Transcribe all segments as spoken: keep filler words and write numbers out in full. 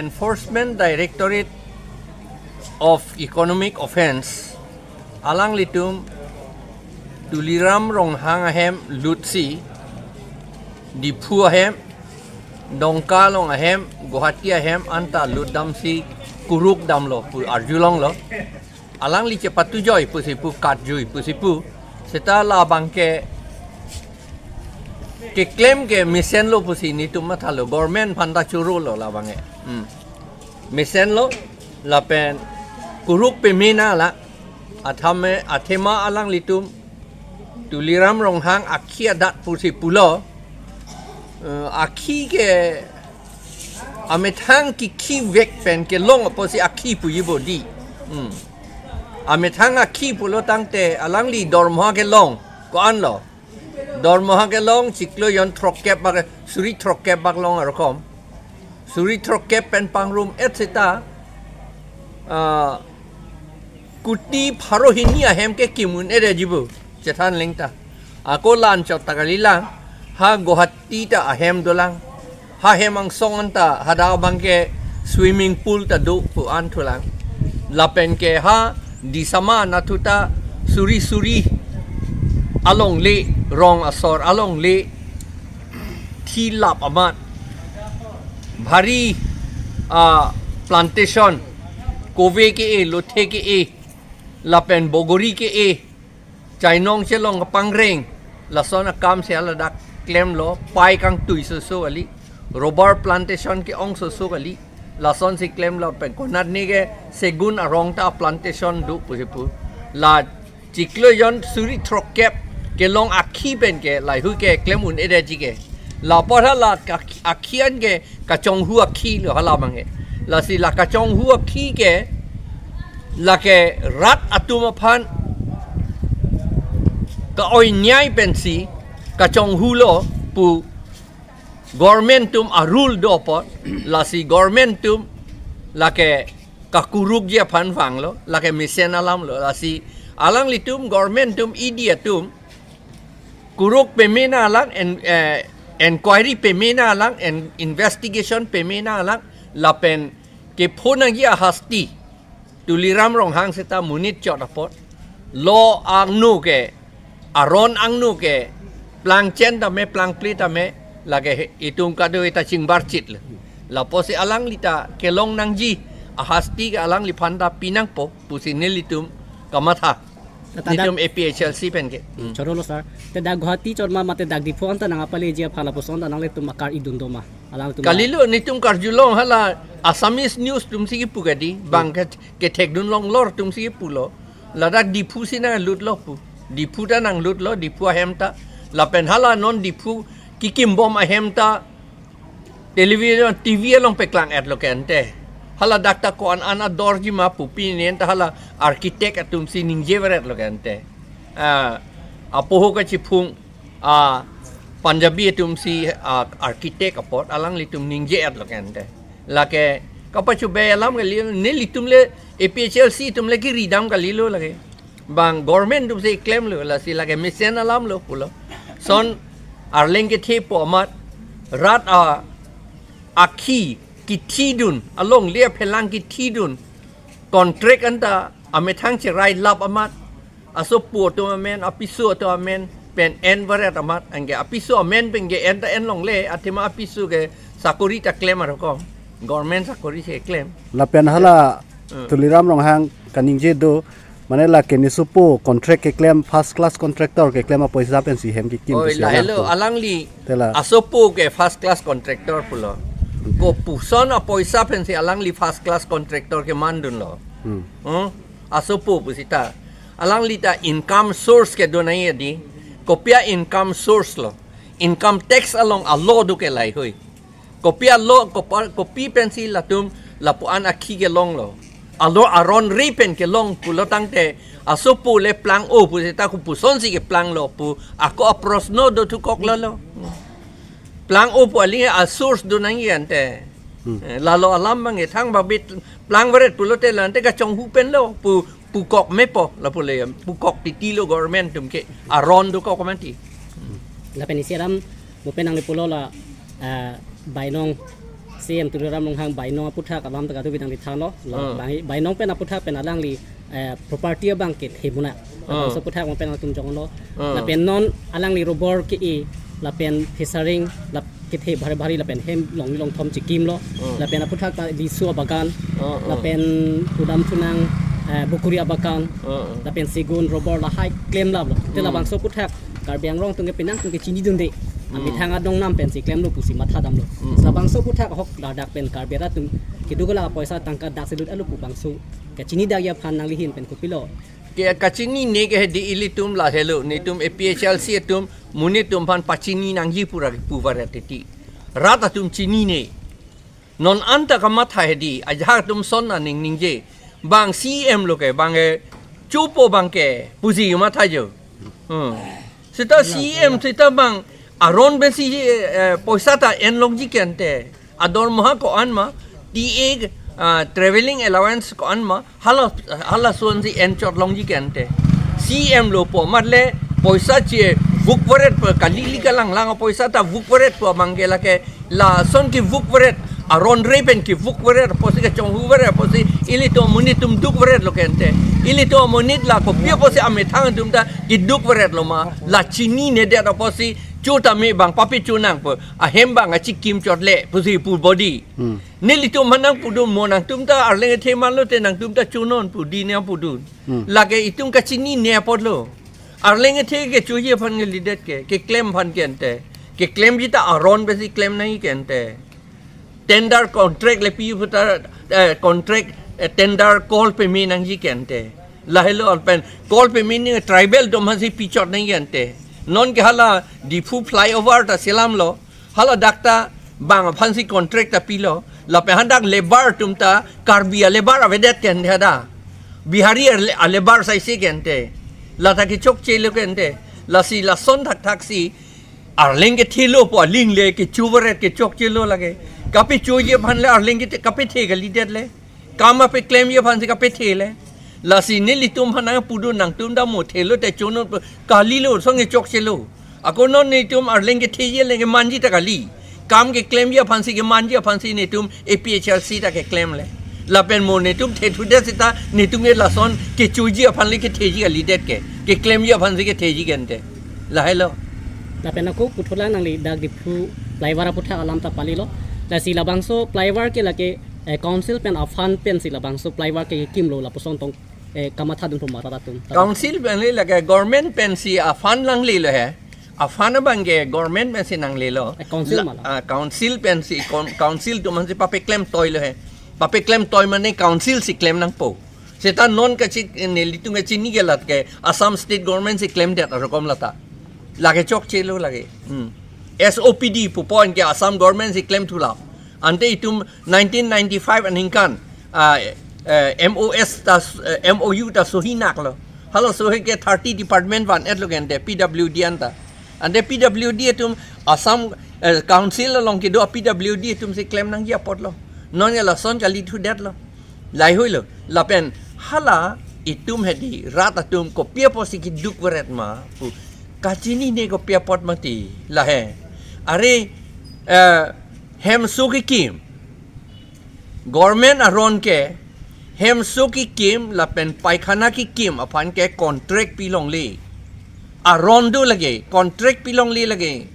Enforcement Directorate of Economic Offence alanglitum Tuliram Ronghang ahem lutsi Diphu ahem, Dongka along ahem, Guwahati ahem anta lutdamsi kuruk damlo pu arjulonglo. Alangli chepatujoi pusi pu, katjui pusi pu. Seta labang ke keklem ke mesenlo pusi netum mathalo, government aphanta chorolo labang ke. Hmm. Mesenlo lapen kuruk pemena la athame athema alanglitum Tuliram Ronghang akhi adat pusi pulo. Eh, akhi ke amethang kikhivek pen kelong apotsi akhi puji bodi. Hmm. Amethang akhi pulo tangte alangli dormoha kelong ko-anlo. Dormoha kelong chiklo jon throkkep bak, suri throkkep bak long arokom. Suri throkkep pen pangrum et seta, ah, kuti pharo hini ahem ke kim un-edetji pu chethan lengta. Ako la-anchot ta kalilang, ha Guwahati ta ahem dolang. Ha hem angsong anta hadak abang ke swimming pool ta do pu an thulang. Lapen ke ha Disama anatthu ta suri suri alongle, rong asor alongle thilap amat bhari, ah, plantation, kove ke-e, lothe ke-e, lapen bogori ke-e, chainong chelong kapangreng, lason akam si haladak klemlo, pai kangtui soso kali, rubber plantation ke-ong soso kali, lasonsi klemlo pen konatne ke segun arong ta plantation do pusi pu. La chiklo jon suri throkkep kelong akhi pen ke lahei hui ke klem un-edetji ke. La apot hala ka-, akhi an ke kachonghu akhilo hala abang ke. Lasi la kachonghu akhi ke lake rat atum aphan ka-oi nyai pensi kachonghulo pu government atum a-rule do apot, lasi government atum lake kakurukji aphan vanglo, lake mesen alamlo, lasi alanglitum government atum E D atum kuruk pemena lang, en-, eh, inquiry pemena lang, en-, investigation pemena lang, lapen kephonangji ahasti Tuliram Ronghang seta monit chot apot, lo angno ke, aron angno ke, plangchen tame, plangple tame, lake he-, itum kado-eta chingbarchitlo. Lapusi alangli ta kelong nangji ahasti ke alangliphan ta pinangpo pusi nelitum kamatha. Tata dak netum A P H L C pen ke. Hmm. Chorolo sir. Te dak Guwahati chot ma mate dak Diphu anta nangpaleji aphan lapuson ta nanglitum akar-idun do ma? Alangtum kalilo, netum karjulong hala Assamese news atumsi kipu kadi, bang ke kethekdun longlor atumsi kipulo. Ladak Diphu si nanglutlo pu. Diphu ta nanglutlo, Diphu ahem ta. Lapen hala non Diphu kikimbom ahem ta television, T V along paklang-etlo ke ante. Hala dak ta ko-an an adorji ma pu pini anta hala architect atumsi ningje varetlo ke ante. Ah, apoho kachiphung, ah, Punjabi atumsi, ah, architect apot alanglitum ningje-etlo ke ante. Lake kapachobe alam kali, nelitum le A P H L C atum le kiridam kalilo lake. Bang government atumsi klemlo, lasi lake mesen alamlo pulo. Son arleng kethe po amat, rat a-, akhi kithidun, alongle aphelang kithidun, contract anta amethang cherai lap amat, asopo atum amen, apiso atum amen pen en varet amat, anke apiso amen pen ke en ta en longle, athema apiso ke sakori ta klem arokom, government sakori si klem. Lapen hala Hmm. Tuliram Ronghang kaningje do, mane lake nesopo contract keklem, first class contractor keklem apoisa pensi hem kekim. Oi, pusi lahelo, alam tu. Alangli Tela. Asopo ke first class contractor pulo. Kopuson apoisa pensi alangli first class contractor kemandunlo. Hmm. Hmm? Asopo pusita. Alangli ta income source kedo nangji adi. Kopi a-income source lo? Income tax along a-law do ke lahei hui. Kopi a-law, kopa-, kopi pensi latum lapu-an akhi kelonglo? A-law aron re pen kelong pulo tangte, asopo le plang-o pusita kopusonsi keplanglo pu ako aprosno do thukok lalo. Plang-o pu aling a-source do nangji ante. Hmm. Eh, lalo alam bang ethang babit plang varet pulote la ante kachonghu penlo pu, pukok mepo lapu le, pukok titilo government atum ke aron dokok mati. Lapen isi alam mo pen nangli pulo la, ah, bainong C M Tuliram Ronghang bainong aputhak alam ta kadokave nangli thanlo. La Ah. bang bainong pen aputhak pen alangli, eh, property abang kethe muna. Ah. Labangso aputhak abang pen atum jonglo. Ah. Lapen non alangli rubber ke-e, lapen phesaring, lap kethe bhari bhari, lapen hem longni longthom chikimlo. Ah. Lapen aputhak ta lisu abagan, Ah, ah. lapen udam thunang, eh, bukuri abagan, Ah, ah. lapen segun, rubber lahai klemlaplo. Te Hmm. labangso aputhak Karbi Anglong atum ke penang atum ke chinidunde. Hmm. Amethang adong nam pensi klemlo pusi mathadamlo. Hmm. Labangso aputhak ahok ladak pen Karbi arat atum keduk la poisa tangka dak selut alo pu bangso kachinidakji aphan nangli ahin pen kopilo? Ke kachinine ke hedi ilitum lahelo, netum A P H L C atum monit atum aphan pachini nangji pura puvaret titi. Rat atum chinine. Non anta kamatha hedi, ajahak atum son aning ningje. Bang C M lo ke, bang e, chupo bang ke, pusi matha jo. Hmm. Seta C M, seta bang, aron pensi, eh, poisa ta en longji ke ante. Adormaha ko-an ma, T A, ah, traveling allowance ko-an ma, hala, hala asonsi en chot longji ke ante. C M lo pu amat le, poisa chevukvaret pu, kalili kalanglang poisa ta vukvaret pu abang ke lake, lason kevukvaret, aron re pen kevukvaret, apotsi kachonghuvaret, apotsi ilitum monit atum dukvaretlo ke ante. Ilitum monit la kopi apotsi amethang atum ta kedukvaretlo ma, la chininedet apotsi cho tame bang papi cho nangpo, ahem bang achikim chotle, pusi pu bodi. Hmm. Nelitum aphan nangpudun mo nangtum ta arleng kethe manlote nangtum ta chonon pu dine pudun. Hmm. Lake itum kachinine apotlo. Arleng kethe kechoji aphan ngelidet ke, keklem aphan ke ante. Keklemji ta aron pensi klem nangji ke ante. Tender contract le pi puta, eh, contract, eh, tender call peme nangji ke ante. Lahelo pen call peme ni tribal atum aphansi pichot nangji ke ante. Non ke hala Diphu flyover ta selamlo. Hala dak ta bang aphansi contract ta pilo. Lapen hadak labour atum ta Karbi a-labour avedet ke ante hadak. Bihari a-, a-labour saisi ke ante. Lata kechokchelo ke ante. Lasi lason thakthaksi arleng kethelo pu aling le kechovaret kechokchelo lake. Kapechoji aphan le arleng kethe kapethe kalidet le. Kam apeklemji aphansi kapethele. Lasi nelitum aphan nangpudun nangtum ta mo thelo te chonon pu kalilo, song kechokchelo. Ako non netum arleng ketheji le kemanji ta kali. Kam keklemji aphansi kemanji aphansi netum A P H L C ta keklemle. Lapen mo netum thethudet seta netum ke lason kechoji aphan le ketheji kalidet ke. Keklemji aphansi ketheji ke ante. Lahelo. Lapen ako puthot lang nangli dak Diphu flyover aputhak alam ta palilo. Lasi labangso flyover ke lake, eh, council pen a-fund pensi labangso flyover ke kimlo lapuson tong, eh, kamathadun puma rat atum. Council pen le lake government pensi a-fund nanglelo he. A-fund abang ke government pensi nanglelo. Eh, council La-, mala. ah, council pensi, con-, council atum aphansi papeklem toilo he. Papeklem toi mane council si klem nangpo. Seta non kachi-, nelitum kachini ke lake Assam State Government si klemdet arokom lata. Lake chokchelo lake. Hmm. S O P D pupo anke Assam Government si klemthulo. Ante itum nineteen ninety-five aningkan, ah, eh, M O S ta, eh, M O U ta sohi naklo. Hala sohi ke thirty department van-etlo ke ante P W D anta. Ante P W D atum Assam, eh, Council along kedo P W D atumsi klem nangji apotlo. Non ke lason kalithudetlo. Lahelo. Lapen hala itum hedi rat atum kopi apotsi kedukvaret ma pu kachinine kopi apot mati lahe. Are, eh, hemso kekim. Government aron ke hemso kekim lapen paikhana kekim aphan ke contract pilongle. Aron do lake, contract pilongle lake.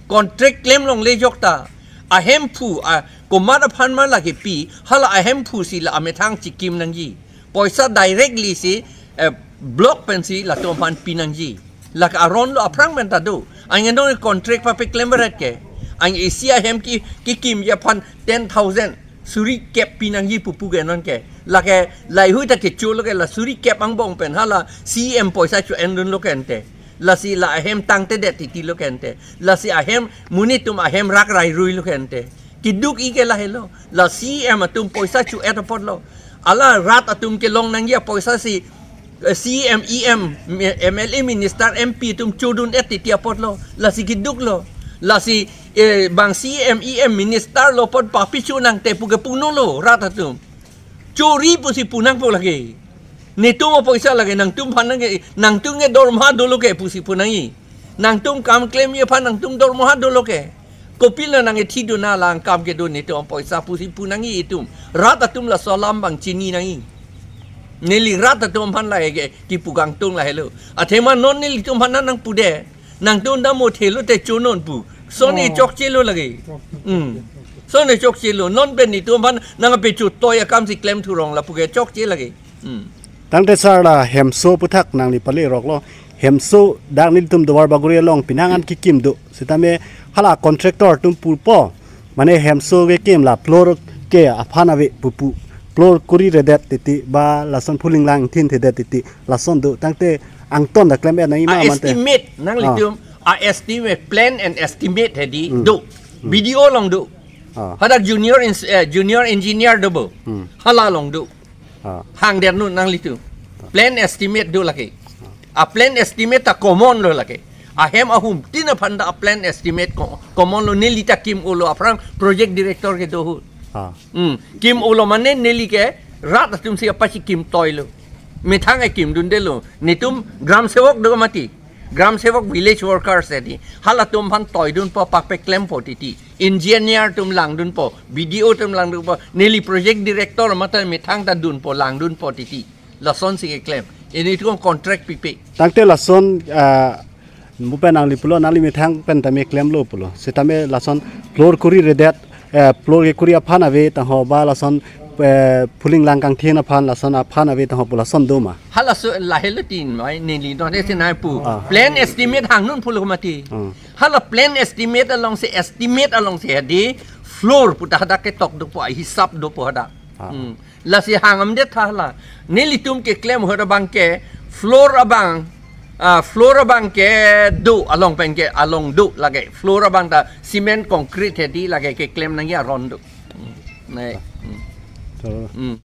Contract klem longle jokta. Ahemphu, a, komat aphan ma lake pi, hala ahemphu si la amethang chikim nangji. Poisa directly si, eh, block pensi latum aphan pinangji. Lake aron lo aphrang pen ta do. Anke non contract papeklem beret ke. Anke isi ahem ke, kekimji aphan ten thousand suri kep pinangji pupu ke non ke. Lake lahelo ta kecholo ke la suri kep angbong pen hala C M poisa cho-endunlo ke ante. Lasi la ahem tangtedet titilo ke ante. Lasi ahem monit atum ahem rak rairuilo ke ante. Keduk-i ke lahelo. La C M atum poisa cho-et apotlo. Hala rat atum kelong nangji apoisa si, eh, C M, E M, M L A, minister, M P atum chodun-et titi apotlo. Lasi keduklo. Lasi, eh, bang C M, E M, minister lo apot papi cho nangte pu ke punolo rat atum. Chori pusi pu nangpo lake. Netum apoisa lake nangtum aphan nangke, nangtum ke dormaha dolo ke pusi pu nangji. Nangtum kam klemji aphan nangtum dormaha dolo ke. Kopilo nangkethidun alang kam kedo netum poisa pusi pu nangji itum. Rat atum laso alam abang chini nangji. Neli rat atum aphan lahei ke kipu kangtung lahelo. Athema non nelitum aphan nangpude. Nangtum ta mo thelo te chonon pu. Son e Oh. chokchelo lake. Hmm. Son e chokchelo. Non pen netum aphan nangpecho toi akam si klemthurong lapu ke chokche lake. Hmm. Tangte sir la hemso aputhak nangli pale roklo. Hemso dak nelitum Duarbagori along penang an kekim do. Sitame hala contractor atum pupo. Mane hemso kekim la floor ke aphan ave pupu. Floor kuri redet titi ba lason phuling langthin thedet titi. Lason do tangte angton ta klem-et nangji ma A mante. estimate, nanglitum, Ah. a estimate, plan and estimate hedi Hmm. do. Hmm. B D O along do. Ah. Hadak junior ins-, eh, junior engineer do bo. Hmm. Hala along do. Ah. Hang der nu nanglitum. Plan estimate do lake. A plan estimate ta common lo lake. Ahem ahum tin aphan ta a plan estimate ko-, common lo, neli ta kim-olo aphrang project director kedo ahut. Ah. Hmm. Kim-olo mane neli ke rat atum si apachi kim toilo. Methang e kimdundelo. Netum gram sevok do mati. Gram sevok village workers hedi. Halatum aphan toidunpo pakpe klempo titi. Engineer atum langdunpo, B D O atum langdunpo, neli project director mate methang ta dunpo, langdunpo titi. Lason si keklem. Netum contract pipe. Tangte lason, ah, mu pen nangli pulo, nangli methang pen tame klemlo pulo. Sitame lason floor kuri redet, eh, floor kekuri aphan ave tangho ba lason, eh, phuling lang kangthin aphan lason aphan ave tangho pu lason do ma. Halaso lahelo tin mai neli non esi nai pu. Ah. Plan estimate hang nun pulo mati. Hmm. Hala plan estimate along si, estimate along si hedi floor pu ta hadak ketok dopo, hisap dopo hadak. Ah. Hmm. Lasi hang amdet tha hala. Nelitum keklem ahut abang ke floor abang, ah, floor abang kedo along pen ke along do lake. Floor abang ta cement concrete hedi lake keklem nangji aron do. Hmm. Nai. Hmm. So, Hmm.